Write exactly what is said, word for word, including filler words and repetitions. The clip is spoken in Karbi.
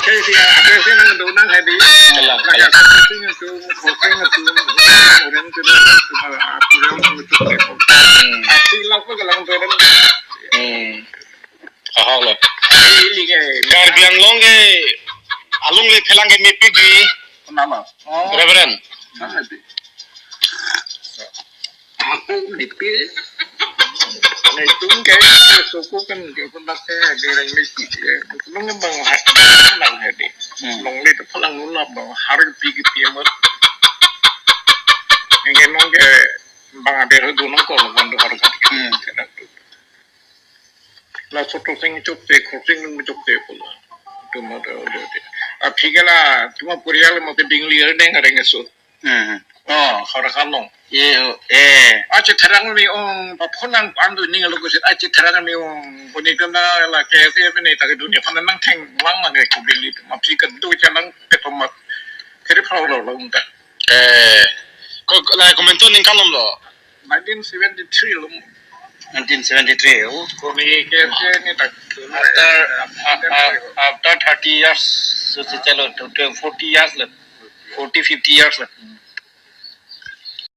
Kei si, ah, kei si nang do nang hadi. Kalang, kalang. Kosing itu, kosing itu, orang itu, cuma aku yang itu. Hmm. Asi lak ko kalang tu kan. Hmm. Ahok lo. Ili ke. Karbi Anglong ke along le phelang ke mepik di. Nama? Oh. Reverend. Sama sih. Aku mepik. Nah, itu kan kayak suku kan dia pun pakai ada orang mepik ya. Belum bang ha-, nang hadi. Hmm. Nong le tu phelang nula bang hari pigi piamot. Yang nong ke bang ada dua nong kalau bang dua hari kan. Hmm. La soto sing chokche, khosing nung chokche pula. Tuma do do de. Aphi ke la, tuma porial mo te bingli er deng areng eso. Hmm. Oh, khara khanong. Ye, oh, eh. Ache tharang mi ong, pa phonang pandu ning lo kusit, ache tharang mi ong, puni tuna la ke se pini tak dunia phana nang theng lang lang ke ku bingli, ma phi ke do cha nang ke tomat. Kere phau lo lo ungta. Eh, ko la komento ning kalom lo. Nineteen seventy-three lo. Nineteen seventy-three, oh. Ko ni ke ke ni tak. After, a-, a-, after thirty years, so se chalo, to, to forty years lo. Forty, fifty years lo.